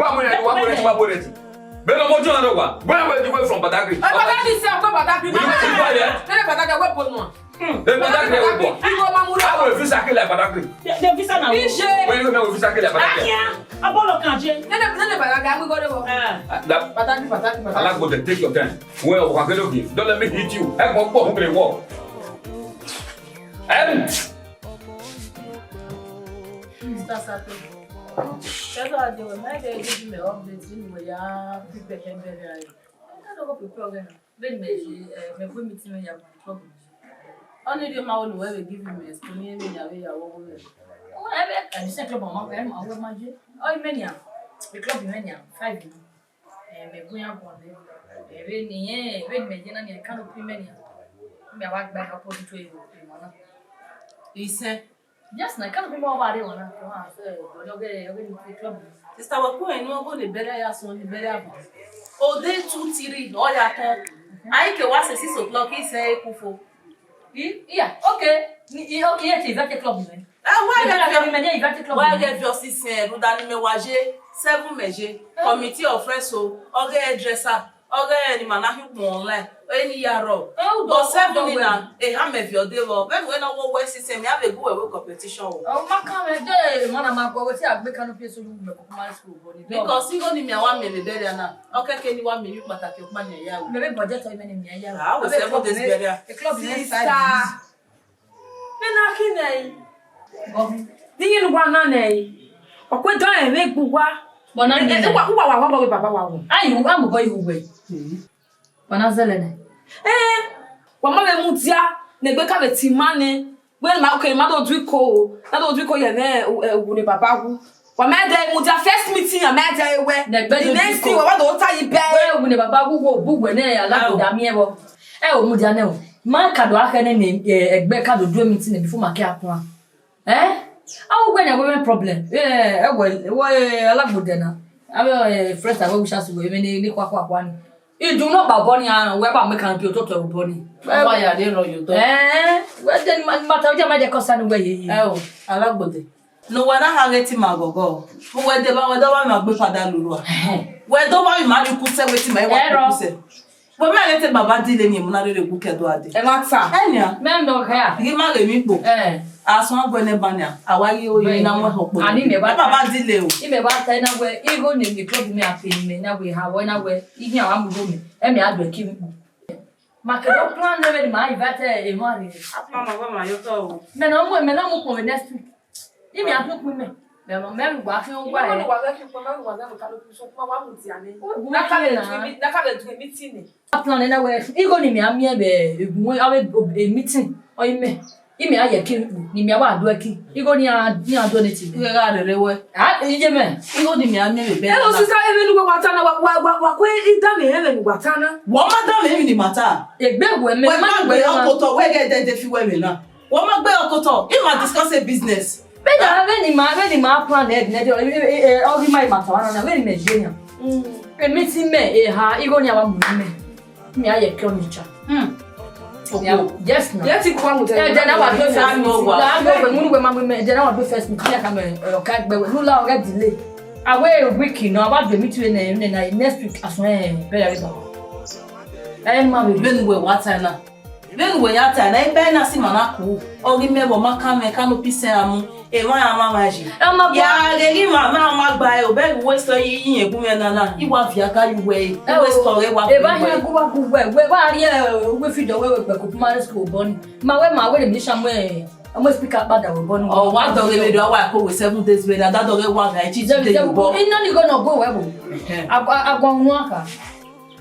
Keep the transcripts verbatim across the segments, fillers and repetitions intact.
Wa mu rẹ, wa mu rẹ, wa mu rẹ. Bẹ́ẹ̀ ni ọmọ ojú ọ̀nà wa. Where were you from Badagry? Ẹ Badagry sẹ, ọkọ Badagry. Will you keep quiet? Tẹ́lẹ̀ Badagry, wẹ́ẹ̀ bọ̀ nù. Ẹ Badagry wẹ bọ. Igho ma mu rre. A wẹ visa kele Badagry. The, the visa na. Ije. Wẹ, wẹ visa kele Badagry. Akia, abọlọ kan je. Nene, nene Badagry, a mu igho rre bọ. Ah. Ah, da. Badagry, Badagry, Badagry. Alagbode, take your time. Wẹ, ọkhan kele ogie. Don't let me hit you. Ẹ kọ kpọ, n kele wọ. Em. Mister Sato. That's how I do it. My day give me update. You know, yeah, people can be there. I don't go prepare again. Vbene mẹ ye, eh, mẹ gu meeting mwẹ ya vbe club mẹ ye. Ọnii rhie ma wẹ ne uwẹ vbe give me explain vbene a vbe ya vbe ọghe rẹ. Ọ, ẹ vbe, ẹ, this club ọmọ, ẹ ma wẹ ma ye. Ọ, imẹ nian, the club imẹ nian, five ni. Eh, mẹ gu iran guan nẹ. Ẹ vbene irẹn, vbene mẹ ye na nian, Canopy imẹ nian. Mẹ wa gba opposite way emwa na. Isẹn. Yes, na, Canopy mẹ wa rre emwa na. Emwa sẹ, ọghe, ọghe ni club. Sister, wẹ ku ẹn ne ọ go ne bẹrẹ ya sọn, ne bẹrẹ avan. O de two, three, ọ ya tọn. A i ke wa sẹ six o'clock, isẹn e ku fo. I, iya, okay. Ni, i, okay, ye te invite club nẹ. Ẹ, wa ghẹ viọ, mẹ ne invite club wa ghẹ viọ six, ẹ, rhunmwuda ne mẹ wa ye, seven mẹ ye, committee of friends o, ọghe hairdresser, ọghe ni ma na hi ukpọn online, eni ya rrọọ. Ẹ, u do, but seven u do ni wẹ na, eha mẹ viọ de vbọ, vbene uwẹ na wo wẹ six, mẹ a vbe gu wẹ vbe competition o. Ọ ma kan mwẹ de, emwa na ma guọ wẹ te a gbe Canopy eso yu mẹ koko ma school bọ ni. Because igho ni mẹ wa miẹn ne bẹrẹ na, ọ kẹkẹ ni wa miẹn ni kpataki ọkpa ni ya ru. Mẹ vbe budget ọ mẹ ni mẹ ya ru. Ah, we seven days burial. The club is five days. Vbene a khin nẹ i, ne iye ne uwa na nẹ i, ọ kue dọnrọn ẹmwẹ egbe uwa. But na, eh, eh, uwa, uwa wa wa vbe baba wa wo. Ayi, a mu bọ ihu wẹ. Wa na zẹlẹ nẹ. Eh, wa ma vbe mudia ne egbe ka vbe tie ima nẹ. Wẹ ma, okay, ma do du iko o. Ma do du iko ye mwẹ, eh, uwu ne baba wu. Wa ma dẹ mudia first meeting, a ma dẹ wẹ. Ne egbe do du iko. The next thing, wa wa do ta yi bẹ. Wẹ uwu ne baba wu wo bu wẹ nẹ, Alagbode miẹn vbọ. Ẹ o mudia nẹ o. Ma ka do a khẹ nene, eh, egbe ka do du meeting before ma ke a plan. Eh? A wo wẹ ne wẹ problem. Eh, ẹ wẹ, wẹ, eh, Alagbode na. A vbe, eh, fresh awẹ wu sha su wẹ, vbe ne, ne kwa kwa kwa ni. Idu nọ ba obọ ni, a, wẹ ba mu Canopy ototọ obọ ni. Wẹ wa ya rre rọ ye otọ. Eh, wẹ de ni ma, ni ma ta, wẹ de ma de kọ sa ni wẹ ye ye. Ẹ o, Alagbode. Ne uwẹ na ha ghe te ima ghọghọ. Uwẹ de ba, wẹ de ba ima gbe fada lulu a. Wẹ de ba ima ri kusẹ wẹ te ima wa kusẹ. Wẹ ma ghẹ te baba dile ni emu na rere gu kẹ do ade. Ẹ ma ta. Ẹ nia. Mẹ nọ hẹ a. Ghi ma ghe mi kpo. Eh. Asọn agbẹ ne ba nia. A wa ghi o yi na mu ẹhọ kpo. Ani mẹ ba. Ẹ baba dile o. I mẹ ba ta na wẹ, igho ne mi club mẹ a pe mẹ na wẹ ha wẹ na wẹ. I ni a wa mu igho mẹ. Ẹ mẹ a do ẹki mi kpo. Ma ke do plan ne vbe ma invite emwa rre. A plan ma wẹ ma yo tọ o. Mẹ na mu, mẹ na mu kpo vbe next week. Imi a fi ukpin mẹ. Mẹ ma, mẹ vbe gba fi ugua. Igho ni wa ghẹ fi ukpin, mẹ vbe gba ghẹ vbe Canopy, so ukpin wa mu dia nẹ. Na ka vbe du emi, na ka vbe du emi tin nẹ. A plan na wẹ, igho ni mẹ a miẹn vbe egun, a vbe, e meeting, ọ i mẹ. Imi a ye ẹki ni mẹ a wa do ẹki. Igho ni a, ni a do ne ti mẹ. Igho gha rere wẹ. Ah, iye mẹ. Igho ni mẹ a miẹn vbe bẹ. Hello, sister, even we wa ta na, wa, wa, wa, wa kwe i da mẹ, even wa ta na. Wa ma da mẹ, even ni ma ta. Egbe wẹ mẹ, wẹ ma ma gbe ọkotọ, wẹ ghe dede fi wẹ mẹ na. Wẹ ma gbe ọkotọ, I ma discuss a business. Vbene, vbene ma, vbene ma plan ẹ, ne, eh, eh, eh, ọ ghi ma, ma ta na, vbene mẹ ye na. Mm. Emi ti mẹ, eha, igho ni a wa mu mẹ. Mi a ye ke Onitsha. Mm. Yes, na. Ye ti kua mu. Eh, then I will do first meeting. Na, no, we, munu we ma mu mẹ, then I will do first meeting. Ya ka mẹ, eh, ka gbe we. Lula already delay. A wẹ week nọ, a wa do meeting ne, ne, na next week, as when, better. Eh, ma be. Vbene wẹ wa ta na. Vbene wẹ ya ta na, ebe na si ma na ku. Ọ ghi mẹ vbe ọ ma ka mwẹ Canopy sẹ a mu. Emwa ya ma ma ji. Ẹ ma bọ. Ya ghe ghi ma, ma, ma gba ẹ, obẹ ghi wẹ sọ yi, yi egu mwẹ na na. I wa via ga yu wẹ. Ẹ wẹ o, sọ ghe wa eva gbe hian wẹ. Gu wa gu wẹ, wẹ wa rie, eh, wẹ fi dọ wẹ wẹ kpẹ ko ma school bọ ni. Ma wẹ ma wẹ mi sha mu, eh, ọmọ speaker kpada wẹ bọ ni. Ọ wa dọ ghe vbe do wa ko wẹ seven days vbe na, da dọ ghe wa ga, eh, chi Seven, today seven, bọ. Ina ni go no go wẹ bo. Ẹhẹn. Agua, agua unu aka.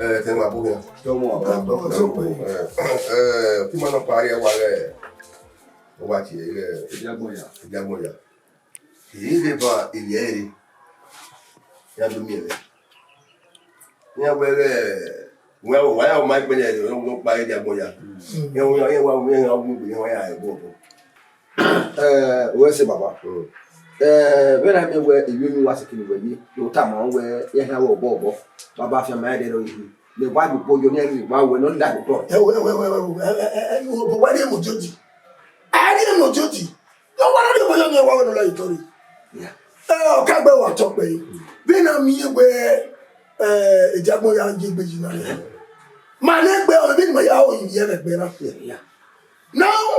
Eh, thank you, Abuya. Thank you, Abuya. Eh, eh, Pima no pari wa re. Wa ti re. Idiagbọn ya. Idiagbọn ya. Ii de ba ivie ere. Ya do mi ere. Ya wẹ re. Wa wa ya ma gbe ne no kpa Idiagbọn ya. Ya wa ya wa ya wa ya ebo. Eh, wẹ sẹ baba. Mm. Eh, vbene a miẹn wẹ ivbi unu wa sikini wẹ ye, ne u tama wẹ ya khian wẹ obọ obọ, baba fian ma rẹrẹ ihi, ne wa gbe ukpo yo ne ẹrẹ wa wẹ ne ọ la otọ. Ẹ wẹ, ẹ wẹ, ẹ wẹ, ẹ wẹ, ẹ, ẹ, ẹ, ẹ, wa rhie mu odjodji. A rhie mu odjodji. Ne wa na rhie mu odjodji, wa wẹ ne ọ la otọ rre. Yeah. Ẹ, ọ ka gbe wa tọ kpẹ. Vbene a miẹn wẹ, ẹ, Idiagbọn ya ye egbe yi na. Ma ne egbe, ọ, vbene ma ya ho ivbi ẹmwẹ egbe na. Yeah, yeah. Now,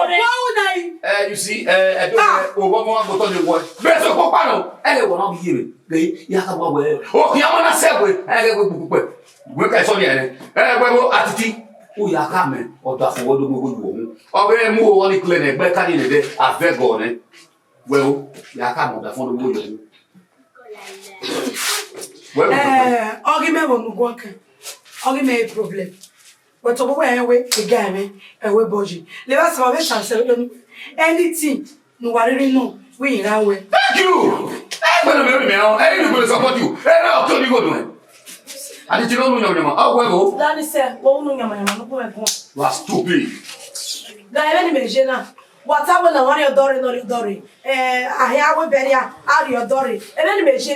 Wa u na yi. Eh, you see, eh, I don't Ah. know, o bọ mọ agbotọ ni wọ. Bẹẹ sọ kọ pa nọ. Ẹ lẹ wọ na bi yere. Ghe ya ka wa wẹ. O khian ma na sẹ wẹ. Ẹ ghe wẹ gbukpẹ. Wẹ ka sọ ni ẹ. Ẹ wẹ bo atiti. O ya ka mẹ. Ọdafọn wẹ do mo wo yu ohun. Ọ ghe mu o ni clear nẹ, gbe ka ni nẹ dẹ. Avẹ gọ nẹ. Wẹ o, ya ka mọ ọdafọn do mo yu ohun. Wẹ o. Eh, ọ ghi mẹ vbe unu guan kan. Ọ ghi mẹ problem. But ọ wẹ we, e ga mẹ, ẹ wẹ bọji. Leva sa vbe sa se anything. Nu wa rhirhi nọ, wẹ i ra wẹ. Thank you. Ẹ gbẹdọ mẹ mẹ ọ, ẹ ni gbẹdọ support you. Ẹ na ọtọ ni go do ẹ. Ani ti no nu yamayama. Ọ wẹ o. Dani sẹ, wo unu yamayama, no go ẹ guan. You are stupid. Ga ẹmwẹ ni mẹ je na. Wa ta wẹ na wa rhie ọdọ rre, nọ rhie ọdọ rre. Eh, ahia wẹ bẹria, a rhie ọdọ rre. Ẹmwẹ ni mẹ je.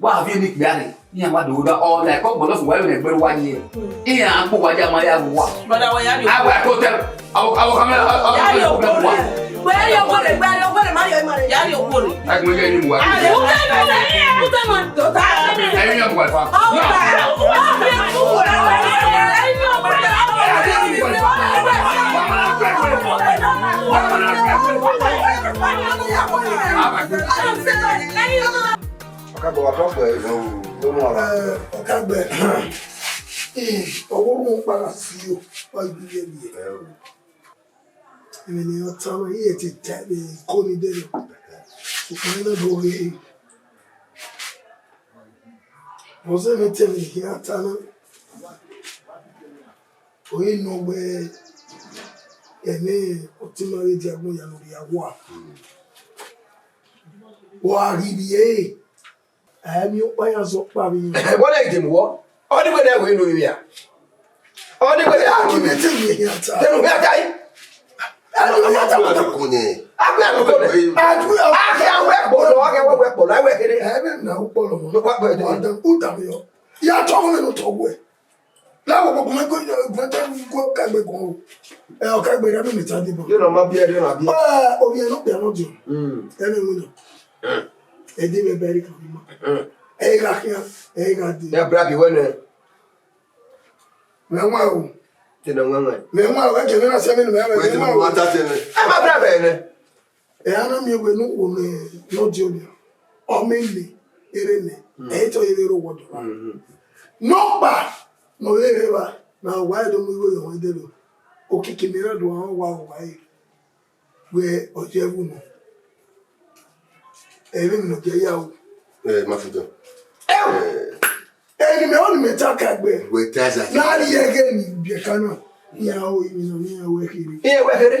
Wa viọ eni ikpia rre, iran wa do da, ọ na ẹkọ gbọdọ fun wa vbe ne ẹgbẹre uwa yi. Iran kpo wa ya ma ya ru uwa. Brother, wẹ ya rhie okhuo. Awa ẹko tẹ, awa, awa kamẹ, awa, awa kamẹ ẹko tẹ wa. Wẹ ya rhie okhuo rre, wẹ ya rhie okhuo rre, ma rhie, ma rhie. Ya rhie okhuo rre. Ẹgbẹre uwa. Ẹyin yan wa fa. Ọkagbẹ wa kọ gbẹ ló mú ọmwa. Ẹ, Ọkagbẹ, ọwọ ru kpara fi o, wa gbe iye miẹn. Emwi ne ọ tama, iye te ta ẹmwẹ ko ni dẹ nọ. Sokpan ẹna do ghe. Vbọzẹ mẹ te emwi ne I khian ta na. Ọ i nọ wẹẹ, ẹmwẹ ọtẹn ima vbe dia agbọn ya ne ọ rhia wa. Wa ghi rhie ẹre, a i miẹn ọkpa ya zẹ ọkpa vbe iran. Wẹ na i demu wọ. Ọ ni wẹ na wẹ enu vbe a. Ọ ni wẹ na a ghi mẹ te emwi ne I khian ta. Dẹnu khian ta yi. Ẹ, ọ ya ta wẹ. Akun nẹ. A gbe akun nẹ. A gbe akun nẹ. A khian wẹ kpolo, a khian wẹ wẹ kpolo, a wẹ kherhe. Ẹ, vbene a ru kpolo mọ. Wa gbe. Wa da, u da vbe yọ. Ya tọ wẹ ne u tọ wẹ. Lawọ gbogbo mẹ gu, gu, gu, Ọkagbẹ guan o. Ẹ, Ọkagbẹ, ra mẹ ta deba. Yóò nọ ma biẹ, yóò nọ biẹ. Ẹ, ovbi ẹre ne okpia nọ diọn. Mm. Ẹ mẹ winna. Mm. Ẹ de vbe bẹre kan ma. Mm. Ẹ gha khian, ẹ gha dee. Ya bra bi wẹ nẹ. Mẹ wan o. Te nọ wan wan. Mẹ wan o, ẹ jẹ ne na sẹ mẹ ne mẹ wan. Wẹ te nọ wan ta te nẹ. Ẹ ma bra bẹ nẹ. Ẹ a na miẹn wẹ ne ukhuo ne ọ diọn nia, ọ mẹ le, erha nẹ, ẹ i te ọ ye vbe rre owa ọdọ ra. Mm. Ne ọkpa ne ọ vbe rre evba, ne a wa do mu igho ye ọmwa ẹdẹrriọ, okiki ne I na do rhan ọwa ọwa ẹre, wẹ ọ ye ẹvbo nọ. Ẹ vbe emwi ne ọ gie ya ru. Ẹ, ma fi dọ. Ẹ, eni mẹ, ọni mẹ ta ka gbe. Wẹ ta za. Na rhie ẹghẹ ni biẹ ka na. Iran ru emwi nọ, iran ru ẹre kherhe. Iran ru ẹre kherhe.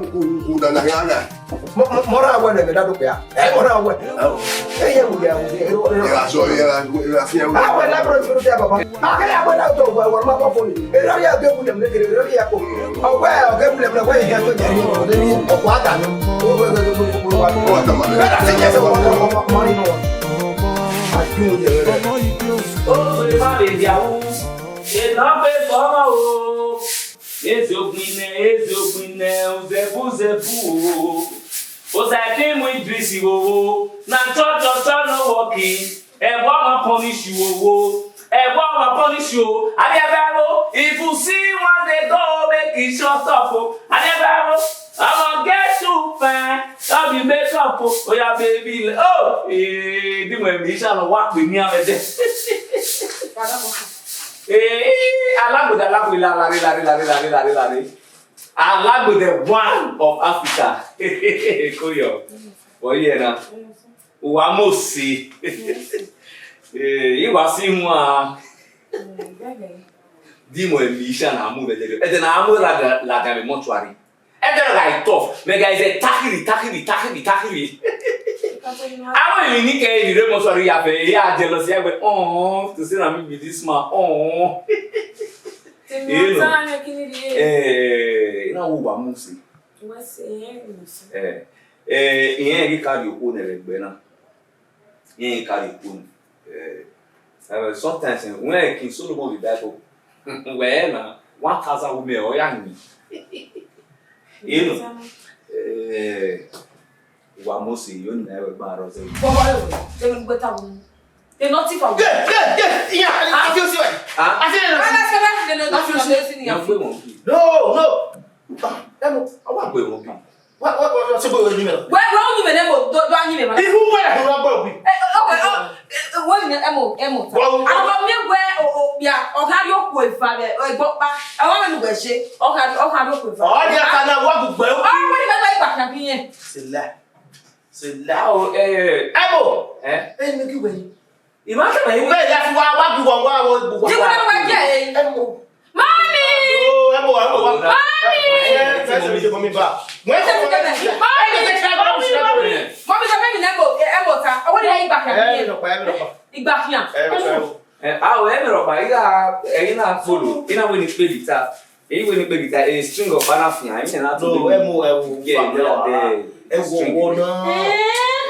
ku, ku, ku, na, na, na, na. Mọ, mọ, mọ ra wẹ nẹ, mẹ da do kpia. Ẹ, mọ ra wẹ. Ẹ yẹ wẹ ya, wẹ ya, wẹ ya. Ẹ ra sọ, ẹ ra, ẹ ra fian wẹ. A wẹ la bro, bro, ya baba. A kẹ ya wẹ la do, wẹ, wẹ, ma bọ fo ni. Ẹ ra ya ge wulẹ mẹ kere, ẹ ra ya ko. Ọ wẹ, ọ ge wulẹ mẹ, wẹ ya to jẹ ni, ọ de ni, ọ wa da ni. Ọ wẹ, wẹ, wẹ, wẹ, wẹ, wa. Ọ wa da ma. Ẹ ra si jẹ sẹ wọ, wọ, wọ, wọ, mọ ni nọ. A ju yẹ wẹ. Ó sọ ẹ má lè di àwọn. Ẹ náà fẹ́ sọ ọ́ náà o. Eze ogbinẹ, eze ogbinẹ, uzẹbu, uzẹbu o. Osa ẹtin mu Idris wowo, na chọchọchọ no working. Ẹvbo ọmwa punish wowo, ẹvbo ọmwa punish o. Ariẹvbo, if you see one dey go, make e shut up o. Ariẹvbo, ọmwa get too fine, no be make up o. Oya baby, oh, eh, di mwẹ mi sha nọ wa kpe ni amẹ dẹ. Eh, alagbede, alagbede, lare, lare, lare, lare, lare, lare. Alagbede one of Africa. Koyo. Oye na. Uwa Mose. Eh, iwa si wan. Di mwẹ mi sha na mu vbe dẹ. Ede na mu la la da me mortuary. Ẹdẹ gha itọ, mẹ gha izẹ takhiri, takhiri, takhiri, takhiri. Avbe emwi ni kẹ emwi rre mọsuari ya fẹ, e ya jealous ya wẹ, oh, to say na me be this man, oh. Tẹmẹ ọta rẹ kini rhie. Eh, na wo wa mu si. Wẹ se, eh, mu si. Eh, eh, iran ghi ka rhie okhuo nẹ vbe ẹgbẹ na. Iran ghi ka rhie okhuo nẹ. Eh, eh, sometimes, eh, when King Solomon be Bible, wẹ na, one thousand women ọ ya ni. You know, eh, wa Mose, you know, we gba rose. Baba yo, they will go to. They not if I. Yeah, yeah, yeah, yeah. I feel so. Ah? I feel no. Ala sebe, they not if I. No, no. Ah, ẹ mọ, a wa gbe wọn bi. Wa, wa, wa, wa, se bo ni mẹ. Wẹ, wẹ, unu mẹ ne mo, do, do anyi mẹ ma. Ihu wẹ, ihu wa gbe bi. Eh, eh, okay, oh, eh, eh, wẹ mi ne, ẹ mọ, ẹ mọ ta. Wa, wa. Àwọn mi wẹ, o, o, ya, ọgha ri okhuo eva vẹ, ẹgbọ pa. Àwọn mi wẹ ṣe, ọgha ri, ọgha ri okhuo eva. Ọ ni aka na wa gbẹ. Ọ, wẹ ni bẹ gba igba kan bi yẹn. Sila. Sila. Aho, eh, ẹ mọ. Eh? Ẹ ni ki wẹ. Ima kẹmẹ, ima ya fi wa, wa gbe uwa, wa, wa, wa. Ti wẹ wa jẹ e. Ẹ mọ. Mami! Oh, ẹ mọ, ẹ mọ, wa. Mami! Ẹ, ẹ, ẹ, ẹ, ẹ, mami ba. Wẹ, ẹ, ẹ, ẹ, ẹ, ẹ, ẹ, ẹ, ẹ, ẹ, ẹ, ẹ, ẹ, ẹ, ẹ, ẹ, ẹ, mami, mami, mami, ẹ mọ, ẹ, ẹ mọ ta. Ọwọ ni igba kan. Ẹ, ẹ, ẹ, ẹ, ẹ, ẹ. Igba kan. Ẹ, ẹ, ẹ. Ẹ, a, ẹ mẹ rọkpa, igha, ẹyin na follow, ina wẹ ni play guitar. Eyi wẹ ni play guitar, e string ọkpa na fian, ẹyin na to. No, ẹ mọ, ẹ mọ, yeah, yeah, the string. Ẹ mọ, ẹ mọ na. Eh?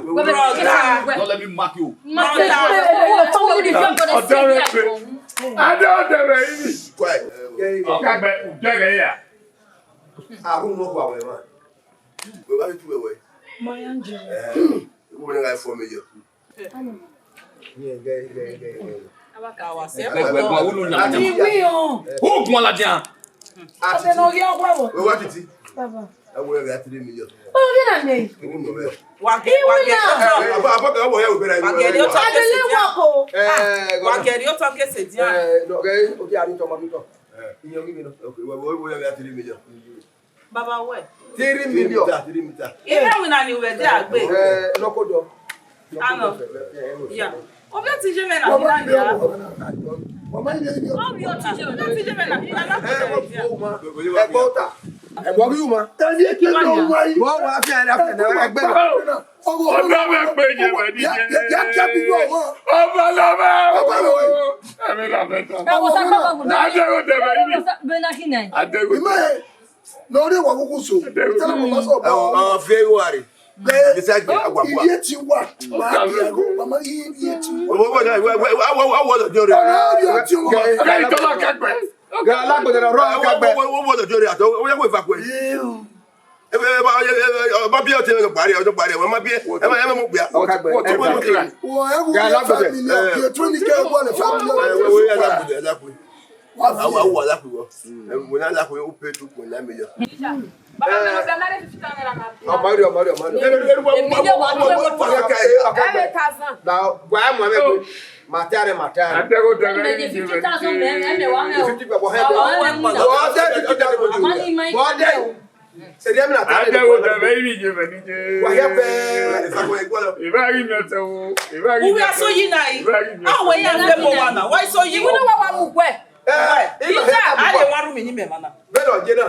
Brother. Don't let me mark you. Ọdẹ rẹ pe. Adé ọdẹ rẹ yìí. Ọkàgbẹ ọdẹ rẹ yà. Ahun mọ kọ àwẹ ma. Wẹ bá mi tu ẹwẹ. Maya ń jẹ. Ẹ ẹ wọ́n ní ká fọ mi yọ. Ẹgbẹgbẹ wulu nya. Ìwé o. Ogun aladian. Ọdẹ náà rí ọwọ́ ẹ̀wọ̀. Wẹ wá títí. Bàbá. Ẹwọ ẹgbẹ three million. Bàbá bí náà nẹ. Owó nọ bẹ. Wa gẹ, wa gẹ. Ìwé náà. Ẹ ẹ abọ abọ kẹ ọwọ yẹ wò bẹrẹ. Wa gẹ rí ó tọ́ kẹsì dín. Ẹ ẹ wa gẹ rí ó tọ́ kẹsì dín. Ẹ ẹ nọ kẹ o ti a rí tọmọ mi tọ. Ìyẹn wí mi nọ. Ok wẹ wẹ wẹ three million. Baba wẹ. Three million. Three meter, three meter. Ihe wina ni wẹ de agbe. Eh, nọkodo. Ano. Ya. Obi oti je mẹ na. Mama ni ya. Mama ni ya. Obi oti je mẹ na. Obi oti je mẹ na. Eh, wo wo ma. Ẹ gbọ́ ta. Ẹ gbọ́ bí ma. Tani e ke na wa yi. Wo wa fi ara fi na ẹgbẹ́. Ọmọ ọmọ mi pe je mẹ ni. Ya ya ya bi yo ma. Ọmọ lọ bẹ. Ọmọ lọ bẹ. Ẹ mi la bẹ ta. Ẹ wo sa gbọgbọ. Adẹrù dẹrẹ yìí. Bẹ na kí nẹ. Adẹrù. Ìmọ̀ ẹ̀. Lórí ìwà kúkú so. Tẹ́lẹ̀ mo máa sọ ọ̀gá Ẹ wọ ọmọ. Ọ fi ewu wa rè. Bẹ́ẹ̀ Mr. Agbe, agba bua. Iye ti wà. Máa di ẹ̀rọ, màmá iye iye ti wà. Owó wọ̀ náà, wẹ́ wẹ́ wẹ́ awọ awọ lọ́jọ́ rẹ̀. Ọ̀rẹ́ ọ̀rẹ́ ọtí ọmọ. Ẹ ẹ tọ́lá kẹgbẹ́. Gẹ alágbèdè rọ kẹgbẹ́. Owó wọ̀ lọ́jọ́ rẹ̀ àtọ́ owó yẹ kó ìfà pẹ́. Ẹ ẹ ẹ ẹ ọba bí ọtí ẹ lọ parí ọjọ́ parí ẹ wọ́n má bí ẹ ẹ má ẹ má mú gbìyà. Ọkàgbẹ́. Wọ́n ẹ wọ́n Gẹ alágbèdè. Family of the twenty k wọ́n lè family of Ẹ wọ́n wọ́n yẹ alágbèdè alágbèdè. Awo awo alakuwo. Ẹwọ na alakuwo, o pay two point nine million. Baba, mi ò fẹ́ máa rí fifty thousand naira máa fi. Ọmọ rí, ọmọ rí, ọmọ rí. Èmi lè wà lórí owó tó. Ọkẹ, ọkẹ. Ẹ̀rẹ̀ thousand. Na wa mu ẹmẹ ko. Mata rẹ, mata rẹ. Adẹgo dẹrẹ. Èmi ní fifty thousand mẹ, ẹ mẹ wà mẹ o. Fifty bẹ wọ hẹ. Ọmọ ẹ mú na. Wọ́n dẹ fifty thousand. Àmọ́ ní ìmọ̀ Wọ́n dẹ. Ìdílé. Èdè mi na ta. Adẹgo dẹrẹ, èmi jẹ mẹ ní jẹ. Wà á yẹ fẹ́. Ìbá rí mi ọtẹ wo. Ìbá rí mi ọtẹ wo. Uwe aso yi na yi. Ìbá rí mi ọtẹ wo. Awe ya fẹ́ mo wa na. Wa iso yi. Ìwé náà wà wà mú gbẹ. Ẹ, ìgbà Ìjà, yẹn a lè wá rú mi ní mẹ̀mọ́ náà. Bẹ́ẹ̀ lọ jẹ́ náà.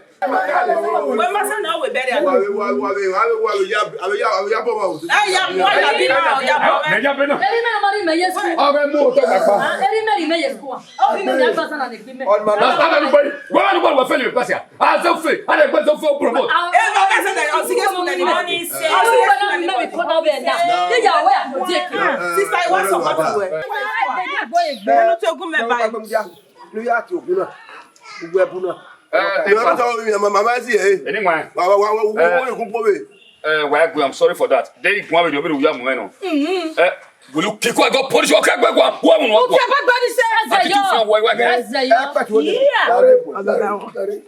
Wẹ ma sẹ ne ọ wẹ bẹrẹ. Wa vbe, wa vbe, wa vbe, wa vbe, wa vbe ya, a vbe ya, a vbe ya bọ wa o. Ẹ ya bọ, ya bi ma, ya bọ. Mẹ ya bẹ na. Eri mẹ ma ri mẹ ye school. Ọ vbe mu otọ kpakpa. Eri mẹ ri mẹ ye school. Ọ fi mi ya gba sana ne gbi mẹ. Ọ ma na. Wa ma nu gbe, wa ma nu gbe, wa fẹ le pass ya. A so fe, a le gbe so fe promote. Ẹ ma ka sẹ ne ọ si ke school ne ni. Ọ si ke school ne ni. Mẹ mi kọ na bẹ na. Ni ya wẹ a ko je. Sister, I want some water. Ẹ no to gu mẹ bai. Lu ya ti ogun na. Ugbo ẹbu na. Eh, take Mama, mama, mama, see, eh. Anyway. Wa, wa, wa, wa, wa, Eh. wa, wa, wa, wa. Eh, wa gbe, I'm sorry for that. They go and you be ya mu no. Eh, will you kick wa go police or kegbe wa? Wa mu no. Uche ba gbani se. Ati tu fun wa, wa. Eze yo. Ẹ pẹ̀tù wọlé. Yeah. Láre, láre, láre.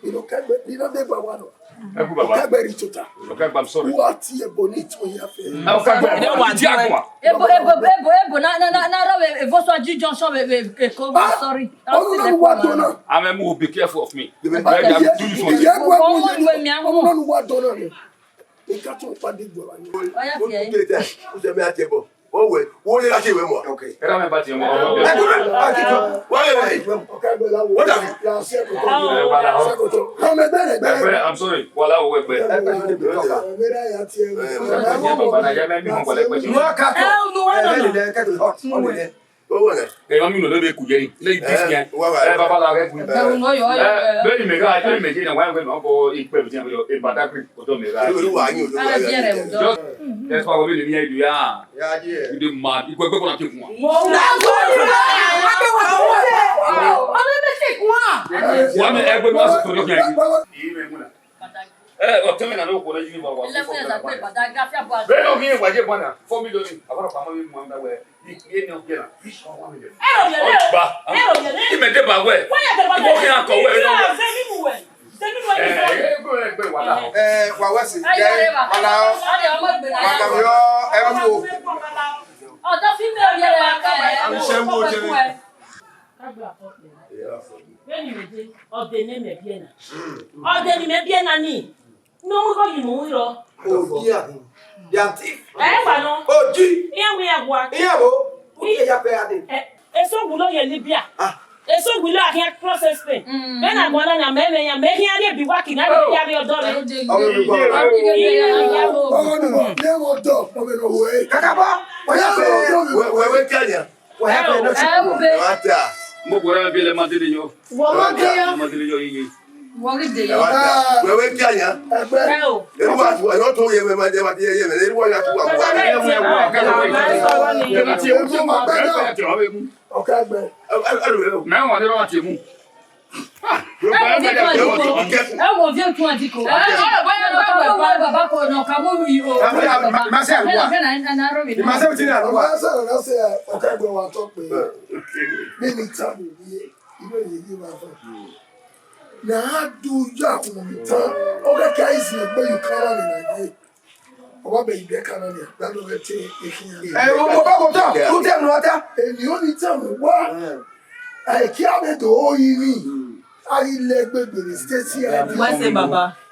Inú kẹgbẹ́, inú dé bá wa lọ. Ẹ kú bàbá. Kẹgbẹ́ rí tuta. Ọ̀gá àgbà, I'm sorry. Wọ́n ti ẹ̀ bọ̀ ní ìtò yẹn fẹ́. Ẹ ọ̀gá àgbà, ẹ wà á di àgbà. Ebo, ebo, ebo, ebo, na, na, na, na, rọ, eh, Vosuaji junction, eh, eh, Eko, Ah, sorry. Ọlọ́run náà wà tó náà. I'm a move, be careful of me. Ebe But I am doing something. Ìyá ẹ̀kọ́ ẹ̀kọ́ Ọmọ yẹn ìwé mi, àwọn. Ọlọ́run wà tó náà ni. Ìka tó ń pàdé ìgbọ̀rọ̀ ni. Ọya Ó fi kú ẹ̀yìn. Tètè, ó jẹ́ mi àti ẹ̀bọ̀. Wọ́n wẹ̀, wọ́n lè láti ìwé mọ́. Okay. Ẹ dá mi bá ti mọ́. Ẹ kú rẹ̀, a ti tọ́. Wọ́n lè wẹ̀. Ọ̀gá ẹgbẹ́ làwọn. Wọ́n dàbí. Ẹ wà láwọn. Ọmọ ẹgbẹ́ rẹ̀ gbẹ́. Ẹgbẹ́, I'm sorry. Wà láwọn ẹgbẹ́. Ẹgbẹ́ rẹ̀ gbẹ́. Ọ̀gá ẹgbẹ́ rẹ̀ yà ti ẹ̀. Ẹ, Wọ́n ká jẹ́ bàbá náà, yẹ mẹ́rin mọ̀ pẹ̀lẹ́pẹ̀lẹ́. Wọ́n ká tọ́. Ẹ, ẹ, ẹ, ẹ, ẹ, ẹ, ẹ, Owó rẹ̀. Ẹ ma mi nọ lebe ku yeri. Le this Eh, guy. Wa wa. Eh, baba la gbe. Ẹ, unu yo, yo, Eh, yo. Bẹ́ẹ̀ ni mẹ ga, bẹ́ẹ̀ ni mẹ ga, na wa wẹ nọ bọ ikpe bi tiẹn bọ, e Badagry, ọdọ mẹ ga. Ẹ, wa ni ọdọ Ara wa. Jẹrẹ ọdọ. Just, that's why we need to ya. Ya, yeah. You dey mad. Ikpe gbe kọna ke kun wa. Mo na go ni wa. Wa be wa. Ọmọ mi ti kun wa. Wa mi ẹgbẹ́ ni wa sọ to do kan. Iye mẹ mu na. Eh, ọ tẹmẹ na no kọ na yi ba wa. Eleven years ago, Badagry, afia bua. Bẹ́ẹ̀ ni, ọmọ yẹn wà jẹ́ bọ́nà, four million ni, àwọn ọ̀pá mọ́ mi mú àmì wẹ̀, ní ní ọ̀gbìn náà, fish for one million. Ẹ ò yẹ lé o. Ọgbà. Ẹ ò yẹ lé. Ìmẹ̀dẹ́ bá wẹ̀. Wọ́n yẹ kẹ́ bá Ìwọ kí n kọ̀ wẹ̀ náà. Ṣé mímú wẹ̀? Ṣé mímú wẹ̀? Ẹ ẹ gbé wàhálà. Ẹ wà wẹ̀ sí. Ayé rẹ̀ wà. Wàhálà. Ọ̀dẹ̀ ọmọ ìgbìnà. Wàhálà yọ ẹ wò. Ọ̀dọ́ fi mi ò yẹ rẹ̀ ká ẹ̀. Àmì ṣe mú o jẹ mi. Vbene imẹ dee, ọdẹ ne mẹ biẹ na. Ọdẹ ne imẹ biẹ na ni, ne ọ mu igho yi mu rọ. Odia, they are thief. Ẹ gba nọ. Oji. Iran wi ya gua. Iran wo? Uki ya pe ade. Ẹ, eso wulo ye Libya. Ah. Eso wulo a khian cross Spain. Vbene a guan na, mẹ mẹ ya, mẹ khian rhie bi wa ki na, ya rhie ọdọ rẹ. Ọmọ mi bọ. Ọmọ mi bọ. Ne mo dọ, ọmọ mi wo. Kakabọ. Wẹ wẹ wẹ kẹyan. Wẹ hẹ fẹ nọ ti Ẹ kú. Ẹ wá ta. Mo gbọ́dọ̀ bí ẹlẹ́mọ délé yọ. Wọ́n mọ dé yọ. Ẹlẹ́mọ délé yọ yíyí. Wọ́n rí dé Ẹ yọ. Wá ta. Wẹ wẹ kẹyan. Ẹgbẹ́. Ẹ o. Eru wa tu, ẹ̀rọ tó yẹ mẹ ma jẹ ma ti yẹ yẹ mẹ. Eru wa ya tu wa wa. Ẹ wá sọ̀rọ̀ ni. Ẹ ti mú ma gbẹ náà. Ọ̀kẹ́ gbẹ. Ẹ ẹ ẹ ẹ. Mẹ wọn ni wọn ti mú. Ẹ wo fi otu ati ko. Ẹ wo baba ko no ka mo wi o. Ẹ wo ya ma se aluwa. Ẹ na ro mi. Ma se ti na aluwa. Ọ̀kẹ́ gbẹ wa tọ pé. Mimi ta mi ye. Ibe ye ye ma fa. Na a du ya ku mi tan. O ke ka isi egbe yu kara ni na ye. Ọ wa bẹ ibẹ kara ni, da do vẹ te ekhian. Ẹ, o mo ba ko ta, u te nu ta. Èmi ò ní tẹ̀ mí wá. Àìkí àbẹ̀dọ̀ ó yí rí. A yí lẹ gbẹgbẹrẹ state here. Wá ṣe bàbá.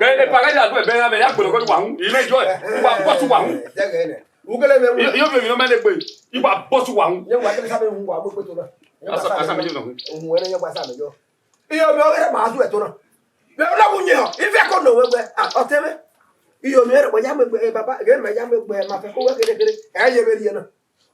Ẹ, ẹ, pa gha ya lu ẹbẹ gha mẹ, ya gbẹlẹ ọgọ wa hun. Imẹ jọ, wa bọ tu wa hun. Ẹgẹ nẹ. Ugele mẹ wu. Iyo, iyo, mi nọ mẹ le gbe. Iwa bọ tu wa hun. Ye wa kele sabe wu wa gbogbo to na. Asa, asa mi yo na. Ohun ẹre ye wa sa mi yo. Iyo mi ọghe ma zu ẹto na. Vbe ọ na wu yẹn họn, ifi ẹko ne ovbi ẹgbẹ, ah, ọtẹn mwẹ. Iyo mi ẹre, wa ya mu egbe, eh, baba, ghe ma ya mu egbe, ma fẹ ko wẹ kere kere, ẹ ye vbe rhie na.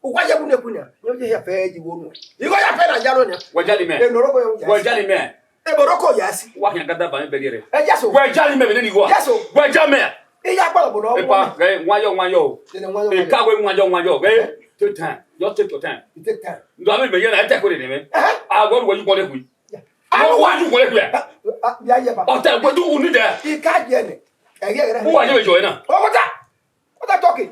Uwa ye bu ne ku nia, yẹn ye ya fẹ yi wo nu. Igho ya fẹ na ya ro nia. Wẹ jali mẹ. E noro ko ya. Wẹ jali mẹ. E boro ko ya si. Wa khian gada ba mi bẹghe rẹ. Ẹ ya so. Wẹ jali mẹ vbe ne ni igho a. Ya so. Wẹ ja mẹ. Iya gbọdọ bọ lọ. Epa, ghẹ, nwayọ, nwayọ o. Tene nwayọ, nwayọ. Eka wẹ nwayọ, nwayọ, ghẹ. Take time. Just take your time. You take time. Ndo ame mẹ ye na, ẹ ta ẹko rre nẹ mwẹ. Ẹhẹn. Awọ ru wẹ yu kpọnẹ khui. Ya. Awọ ru wẹ yu kpọnẹ khui. Ah, ah, ya, ya, ba. Ọtẹ wẹ du uni dẹ. Ika jẹ nẹ. Ẹ yẹ gẹrẹ. Uwa ye vbe jọ ena. Ọkọta. What are talking?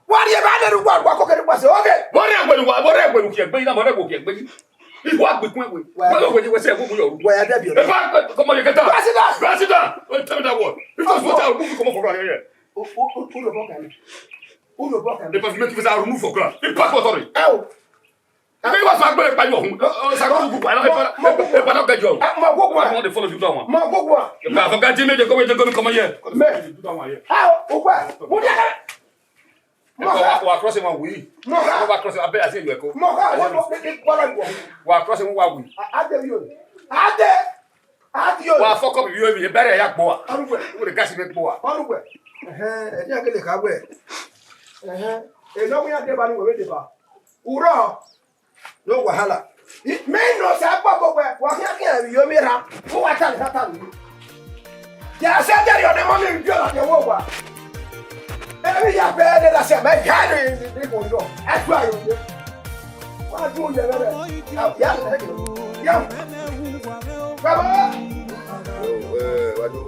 Wa rhie ba nẹ wa wa ko kere wa se oge. Bọ rẹ gbẹlu wa, bọ rẹ gbẹlu kiẹ gbe na, bọ rẹ gbẹlu kiẹ gbe. Iwa gbe kun we. Wa ya dẹ bi ọdẹ. Epa, come on, you get down. Sit down. Sit down. Don't tell me that word. If you want to move, come on for ground here. U, u, u, u lo bọ kan. U lo bọ kan. If I make you remove for ground. If I sorry. Ẹ o. Ibe wa sa gbẹrẹ pa yọ hun. Sa gbẹrẹ gu pa. Epa, epa, epa, no get you. Ah, ma gbogbo a. I want to follow you down one. Ma gbogbo a. Epa, forget me, they go, they go, come here. Mẹ. Do that one here. Ah, o pa. Mo de. Mo ka. Wa cross him one way. Mo ka. Wa cross him, I bet I see you go. Mo ka. Wa cross him one way. A de yo. A de. A de yo. Wa fuck up you, you better ya gbo. Arugbe. Wo de gas me gbo. Arugbe. Ẹhẹn, ẹ jẹ́ kí lè ká wẹ̀. Ẹhẹn, ẹ lọ́wọ́ ya dé bá ní wẹ̀wẹ̀ dé bá. Uro. No wahala. I, me no sa gbogbo wẹ, wa khian khian vbe iyo mi ra, mu wa ta ni ta ni. Ya se de yo ne mo mi bi ọna ke wo wa. Emwi ya bẹghe ne na se mẹ ya ni ni ko yo. Ẹ tu ayo ye. Wa ju ye bẹbẹ. Ya, ya, ya. Baba. Eh, wa ju.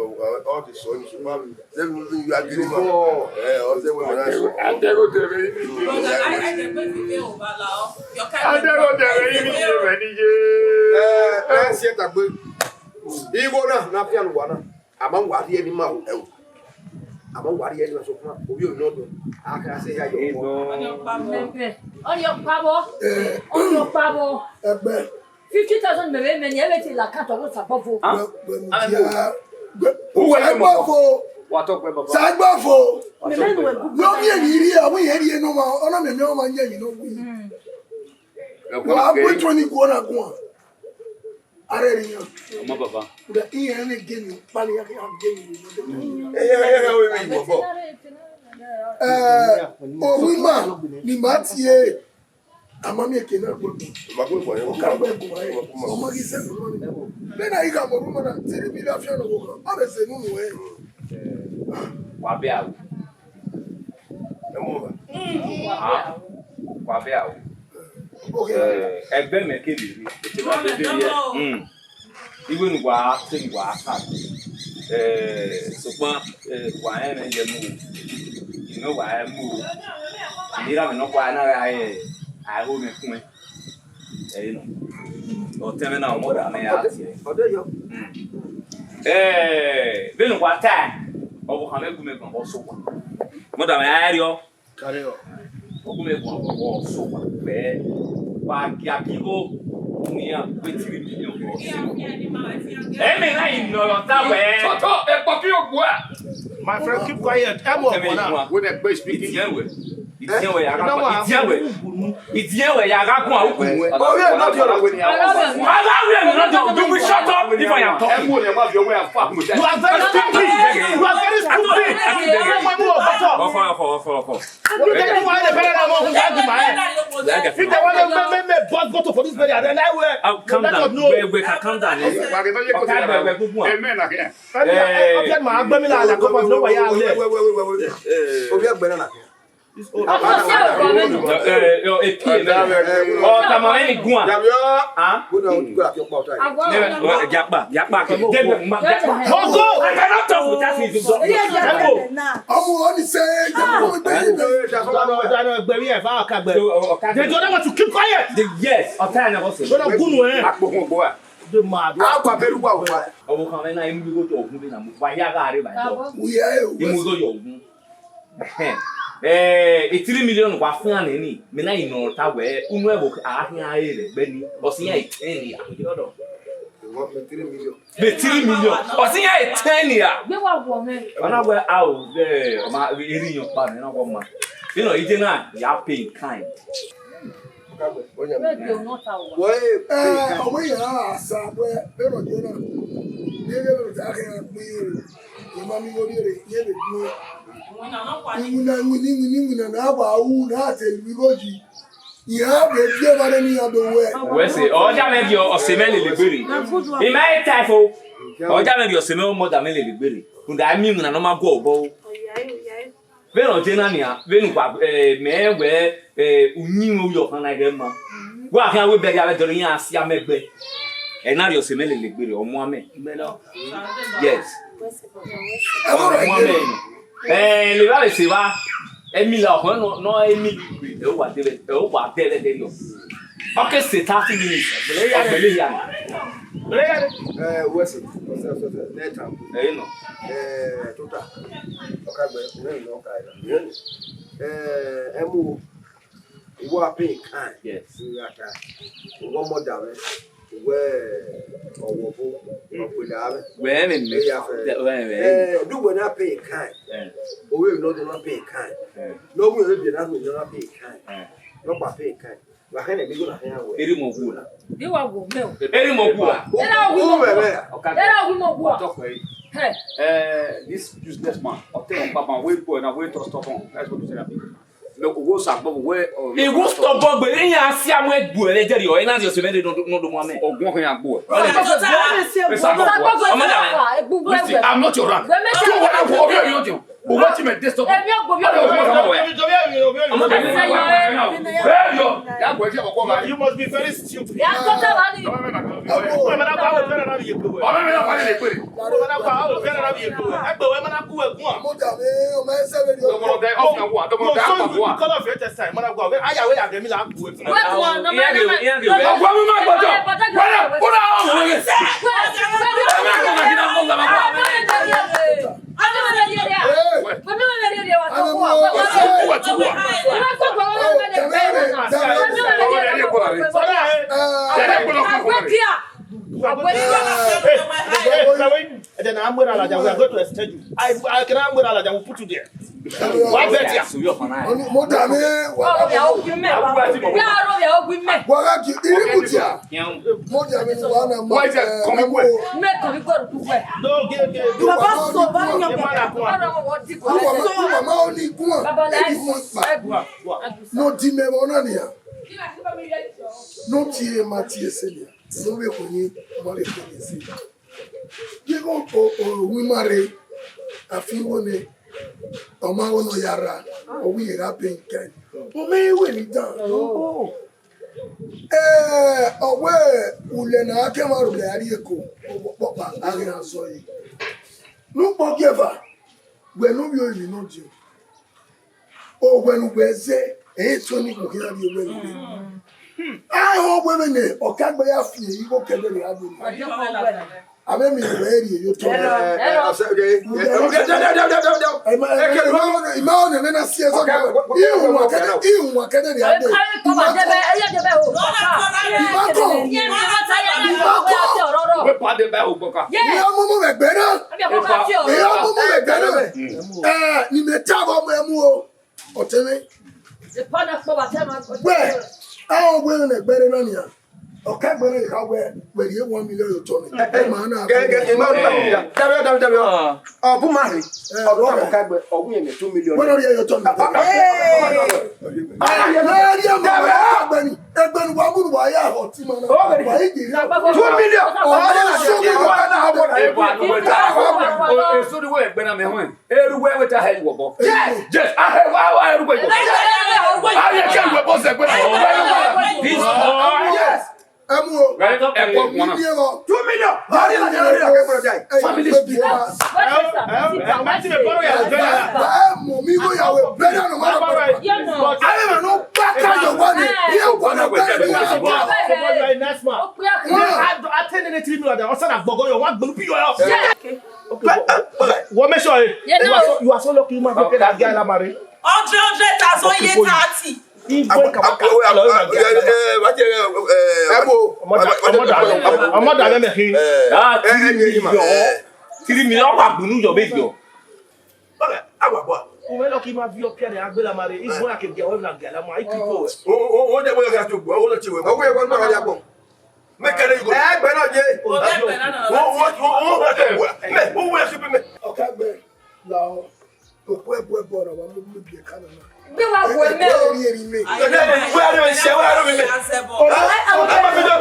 ọ, ọ, ọ ke sọ ni, sokpan, de vbene u ya gele ma. Ẹ, ọ zẹ wẹ ma na sọ. Adẹghodẹ vbe ivbi ye. Adẹghodẹ vbe ivbi ye vbe ni ye. Ẹ, ẹ si ẹta gbe. Igho na, na fian uwa na. A ma wa rhie ne ima ru ẹvbo. A ma wa rhie ne ima sokpan, ovbi orinmwi nọ dọ. A kha sẹ ya yọ ọmọ. Ọnii ọkpa vbọ. Ọnii ọkpa vbọ. Ẹgbẹ. Fifty thousand mẹ vbe mẹ ni, ẹ vbe te la account ọghe Osagbọvo. Wẹ, wẹ mu dia. Wẹ, Osagbọvo. Wa tọ pẹ, baba. Osagbọvo. Mẹ mẹ nu ẹgu. Wẹ ọ miẹn emwi rhie, ọ miẹn rhie ne ọmwa, ọ na miẹn ọmwa yẹn emwi ne ọ wẹ. Wa bu twenty guan na guan. Arẹrẹ iran. Ọmọ baba. Rẹ iran ne geni ọkpa ne iran geni. Ẹ, ẹ, ẹ, ẹ, ẹ, ẹ, ẹ, ẹ, ẹ, ẹ, ovbi ima ne ima tie, a ma miẹn eke na gbe. Ma gbe guan, ọ ka gbe guan, ẹ. Ọ ma ghi sẹ guan. Vbene a ghi gha mu ovbi ima na, three million fian ọvbokhan ọvbokhan, ọ vbe sẹ unu ẹ. Wa bẹ aro. Ẹ mu ọmwa. Ah, wa bẹ aro. Okay. Eh, ẹgbẹ mẹ kevbe rre, etẹn ma kevbe rre. Hmm. Iwe ne uwa te ne uwa ta. Eh, sokpan, eh, wa rẹn mwẹ ye mu o. Inu wa rẹn mu o. Ine iran mwẹ nọkpa na gha re, a ho mwẹ khuẹn. Ẹ i nọ. Ọtẹn mwẹ na, ọmọ da mwẹ ya tie. Ọdọ yọ. Hmm. Eh, vbene uwa ta, ọvbokhan mwẹ gu mwẹ guan vbe ọsẹ owa. Ọmọ da mwẹ ya rriọ. Carry on. Ogunmwẹkhuan vbe ọsẹ owa vbe wa gia ke igho ne iran gbe three million vbe ọsẹ owa. Ẹmwẹ na i nọ ọre ọta wẹẹ. Tọtọ, ekpọki ogbua. My friend, keep quiet. Ẹ mu ọmọ na. Wẹ ne gbe speaking. Itiẹn wẹ. Itiẹn wẹ ya gha guan. Itiẹn wẹ ya gha guan ukwu wẹ. Orí ẹ̀ náà di ọ̀rọ̀ wẹ̀ ni àwọn ọmọ. Aláwọ̀ ẹ̀ náà di ọ̀rọ̀. You will shut up if I am talking. Ẹ mú ọ̀rẹ́ wá fi ọwọ́ ẹ̀ fà mú. You are very stupid. You are very stupid. Ọkọ, ọkọ, ọkọ, ọkọ. You dey do one the better than one who got the man. If they want to make, make, make boss go to police better, then I will. Calm down. Wait, wait, calm down. Ọkọ, wait, wait, wait, wait. Amen, okay. Ẹ, ọkọ, ma gbẹ mi la, la, come on, no way out there. Orí ẹgbẹ́ náà nà. Ọtama ẹni guan. Ọtama ẹni guan. Giakpa, giakpa. Ọgọ! I cannot talk without his. Ọmọ wọn ni sẹ ẹ jẹ kó gbẹ yín. They don't want to keep quiet. Yes, ọtá ẹni ọkọ sọ. They don't go nowhere. Akpọkun ọgbọ wa. They mad. Akpa bẹru wa wa. Ọmọ kan mẹ na imu gbogbo tó ogun bí na mo. Wa ya gha rẹ ba jọ. Imu gbogbo yọ ogun. Eh, e three million wa fún an ni, mi na ino ta wẹ, unu ẹvbo a khian re rẹ gbe ni, ọ si yan ten ya. Mẹ three million. Mẹ three million. Ọ sẹ iran e ten ya. Gbe wa wọ mwẹ. Ọ na wẹ a o, ẹ, ọ ma erriọ ọkpa nẹ, na wọ ma. You know, ije na, ya pay in kind. Wẹ de o nọ ta wa. Wẹ, ẹ, ọmọ yẹn a sa wẹ, ẹ, vbene ọ ye na. Ye vbene ọ ta khin gbe, ẹ, ima mi wo rere, ye vbe gbe. Iwinna, iwinna, iwinna, iwinna, na wa ru, na te lu igho yi. Iran vbe viọ evba ne iran do wẹ. Wẹ sẹ, ọ ya mwẹ rhie ọse mwẹ lele gbere. I ma e ta fo. Ọ ya mwẹ rhie ọse mwẹ, ọmọda mwẹ lele gbere. Rhunmwuda, ẹ miẹn iwinna ne ọ ma guẹ obọ. Vbene ọ ye na nian, vbene uwa, eh, mẹ wẹ, eh, uyinmwẹ uyọ khan na ghẹ ma. Wa khian wẹ bẹghe avbe dọlọ iran sia mẹ gbe. Ẹ na rhie ọse mwẹ lele gbere, ọ muan mẹ. Yes. Ọ muan mẹ nọ. Eh, levba vbe sẹ evba, Emila ọkhọn nọ, nọ Emila, ẹ wa dẹvẹ, ẹ wa dẹvẹ dẹrriọ. Ọ ke sẹ thirty minutes, ọ gbele hia nọ. Eh, wẹ sẹ, wẹ sẹ, wẹ sẹ, nẹ ta. Ẹ nọ. Eh, tota. Ọkagbe, wẹ nọ ka ira. Eh, ẹ mu, wẹ a pay in kind. Yes. Wẹ a ta. Wẹ ọmọda mwẹ. Wẹ ọwọbo, ọ gbele avbe. Wẹ ẹmwẹ mẹ. Eya fẹ. Wẹ ẹmwẹ. Eh, do wẹ na pay in kind. Eh. Owẹ ne ọ do na pay in kind. Eh. Ne ọ wẹ vbe na do na pay in kind. Eh. Ne ọ kpa pay in kind. Wa khẹ ne mi go na khẹ ya wẹ. Eri mọ wu na. Bi wa wo mẹ o. Eri mọ wu na. Era wu mọ wu. Ọkagbe. Era wu mọ wu. Talk for it. Hey. Eh, this useless man. Ọtẹ ọkpa man. Wey boy na wey trust upon. That's what you say. Mẹ, wo sa gbọ wẹ, ọ, I wo stubborn gbe, iran sia mu egbu ẹre jẹrriọ, ena rhie ọse mwẹ dede nọ do mu amẹ. Ọgbọn khin ya gbu ẹ. Ọmọ da mẹ. Listen, I'm not your ran. Do what I want. Obi obi ojo. But what you meant this stubborn? Ọmọ da mẹ. Hey, yo. Ya gbe je ọkọ ma. You must be very stupid. Ọmọ mi na pa ni le pere. Ọmọ da mẹ, ọmọ ẹsẹ vbe rhie ọmọ. Dọmọdẹ, ọmọ da mẹ, ọmọ da mẹ. Ọgua mu ma gbọdọ. Wẹrẹ, una ọmọ wẹrẹ. Ẹ ma kọ ma gina mọ gama. Ẹdẹ na muẹrẹ alaja, we are going to exchange you. I, I cannot muẹrẹ alaja, we put you there. Wa bẹ dia. Mo da mẹ. Wa gha gi iri mu dia. Mo da mẹ wa na ma. Wa jẹ kọmi kue. Mẹ kọmi kue ru kue. Baba so ba ni yan. Mama oni kuma. Baba la. No di mẹ vbe ọna nia. No tie ma tie sẹ nia. No vbe khueni, ma vbe khueni sẹ. Yeghe o, o, o, wi ma rre, a fi wẹ nẹ, ọ ma wẹ ne ọ ya rra, ọ wẹ irẹn gha bẹ kẹ. Ọ ma wẹ ni dan. Eh, ọ wẹ ulẹ ne a ke mwa rhulẹ a rrie eko, ọkpọkpa a ghi na zọ ẹre. Ne ukpọn gie eva, wẹ ne u vbiẹ orinmwi nọ diọn. Owẹ ne uwẹ zẹ, ẹ i sẹ ọnii, ikhuo khian rrie owẹ vbe. A i họn wẹ vbene Ọkagbe ya fi igho kẹdẹ rhie a dee. Avbe emwi ne uwẹ rhie ye otọ. Ima ọnẹ mwẹ na si ẹzọ. Ihunmwu kẹdẹ, ihunmwu kẹdẹ rhie a dee. Ima kọ. Ima kọ. Wẹ pa de ba ogbọka. Iran mumu vbe ẹgbẹ na. Iran mumu vbe ẹgbẹ na. Ẹ, ne imẹ ta vbe ọmọ ẹ mu o. Ọtẹn mwẹ. Wẹ, a ọ wẹ ne ẹgbẹre na nian. Ọkagbe na kha wẹ, wẹ rhie one million ye otọ mwẹ. Ẹ ma na. Gẹ, gẹ, ima ọnẹ. Dabi, dabi, dabi. Ọ bu ma rre. Ọ do ta Ọkagbe, ọ wu yẹn two million. Wẹ rhie ye otọ mwẹ. Ẹ, rhie ọmọ Ọkagbe ni. Ẹgbẹe ne uwa mu ne uwa ya họ ọtẹn ima na. Wa i giri. Two million. Ọ na so mi wẹ na. Eso ni wẹ ẹgbẹe na mẹ họn. Eru wẹ wẹ ta hẹ wọ bọ. Yes. Yes. A hẹ wa wa eru wẹ wọ. A ye ke wẹ bọ sẹ gbe. This boy. Yes. Ẹ mu o. Right up. Ẹ bọ wọn. Two million. Family speak. Ẹ mọ mi wo ya wẹ bẹrẹ no ma. Aye ma no pa ka yo wa ni. Ye wa na wẹ. Nice man. Attend any three million. Ọsàn àgbọ̀gọ́ yọ, wọ́n gbẹ̀lú bí yọ. Wọ́n make sure, eh, you are so, you are so lucky, you man, okay, that guy, la marry. Hundred, hundred thousand, ye thirty. Igwe ka wa ka, eh, wa tie, eh, eh, Ebo. Ọmọ da, ọmọ da, ọmọ da mwẹ mẹ khin. Eh, ah, eh, three million. Three million, ọ wa gbunu yọ vbe yọ. Baba, awa bua. Uwẹ lọ ki ma viọ pianẹ agbela ma rre, igbo na ke dia wẹ na dia la ma, i ki ko wẹ. O, o, o, de wẹ ya to gbo, o lo ti wẹ. O wẹ wẹ ma ya gbo. Me kẹrẹ igbo. Ẹ gbẹ na ye. O, o, o, o, o, o, o, o, me, o wẹ si me. Ọkẹgbẹ, la o. Okpẹ bu ẹbọ na wa mu mu biẹ ka na. Gbe wa gu ẹmẹ o. Eri, eri, eri me. Wẹ aro mi se, wẹ aro mi me. Ọmọ mi dọ.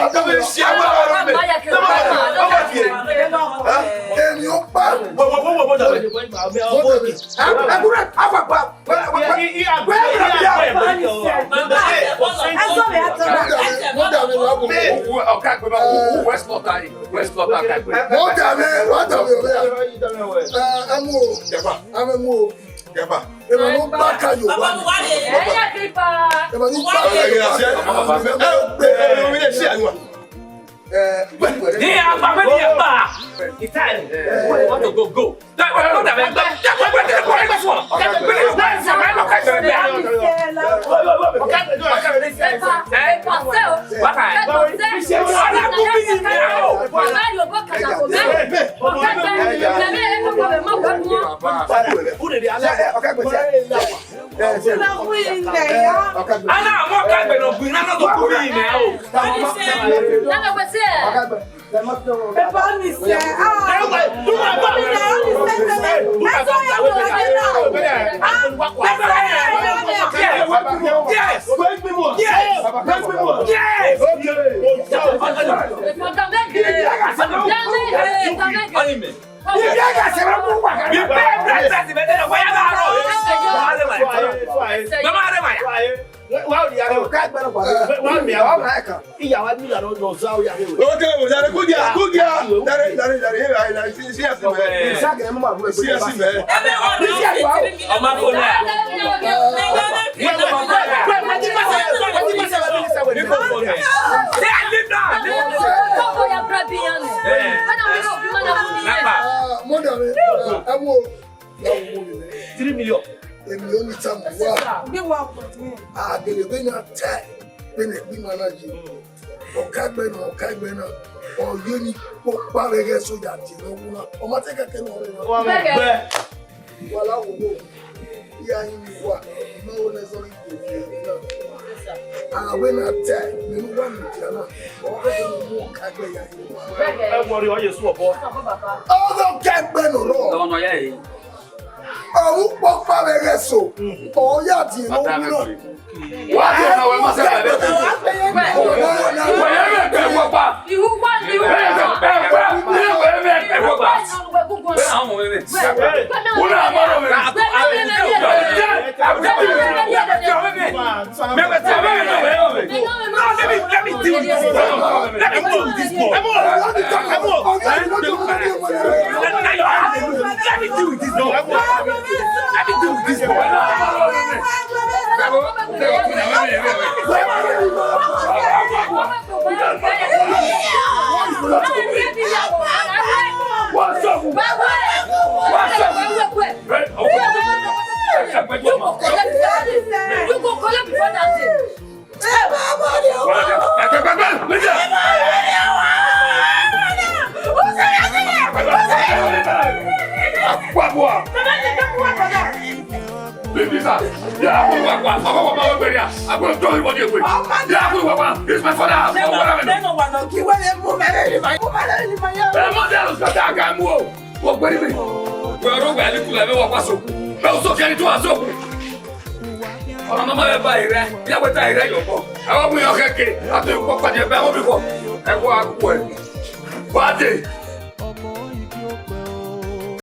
Ọmọ mi se, wẹ aro mi me. Ọmọ mi dọ. Emi ọkpa. Wo, wo, wo, wo, wo, wo. Mo dàbí. Ẹ, ẹ kúrẹ́, àfàgbà. Wẹ, wẹ, wẹ. Wẹ, wẹ, wẹ. Mo dàbí, mo dàbí, mo dàbí. Ẹ, ẹ mú o. Ẹ mú o. Ẹ mú o. Ẹ mú o. Ẹ mú o. Ní agbábẹ́ ní ẹ̀pà. It's time. We want to go, go. Ana mọ ka gbẹdọ gbin na nọ do kuri mẹ o. Ẹ bá mi sẹ. Ah. Yes. Yes. Yes. Yes. Oke, dare, kudia, kudia. Dare, dare, dare, dare, dare, si, si, asi mẹ. Si, asi mẹ. Ọmọ fo na. Three million. Èmi ò ní tàmù wá. Àgbèrè bẹ́ẹ̀ ni a tẹ́, bẹ́ẹ̀ ni ẹ̀gbọ́n máa na yìí. Ọ̀ka ẹgbẹ́ náà, ọ̀ka ẹgbẹ́ náà, ọ̀yọ́ ni kpọ́kpá rẹ̀ gẹ́ sójà dì lọ́wọ́ náà. Ọmọ tẹ́ kẹ́kẹ́ náà rẹ̀ náà. Wà láwòwò, ìyá yín ni wà, náà ó lẹ́sọ̀ ní ìgbèjì ẹ̀mí náà. Àwẹ̀ náà tẹ́ nínú wà ní ìdíyà náà, ọ̀rọ̀ kẹ́kẹ́ ló mú ọ̀ka ẹgbẹ́ ìyá yín wá. Ẹ wọrí ọyẹ sùn ọ̀bọ. Ọ̀rọ̀ kẹ́gbẹ́ nù rọ̀. Ọ̀hún pọ́pá rẹ̀ rẹ̀ so, ọ̀hún yà dì í lóhùn náà. Wà á dé ọ̀nà wẹ̀ máa ṣe pẹ̀lú. Wẹ̀ yẹn rẹ̀ bẹ̀ wọ̀ pa. Ihu wà ní ìwé. Bẹ́ẹ̀ bẹ́ẹ̀ bẹ́ẹ̀ wẹ̀ yẹn rẹ̀ bẹ̀ wọ̀ pa. Wọ́n náà mọ̀ ọ́ rẹ̀. Let me, let me deal with this. Let me deal with this boy. Let me deal with this boy. Let me deal with this boy. What's up? What's up? You go collect, you go collect before that day. It's my father. Wẹ ọrọgba ẹre kula vbe wa kpa so. Vbe uso kẹre tu aso. Ọmọ mama vbe ba ire, ya wẹ ta ire yọ bọ. Ẹ wọ mu yọ kẹkẹ, a to kpọ kpa je ba wo bi kọ. Ẹ wọ a kpọ ẹ. Wa de.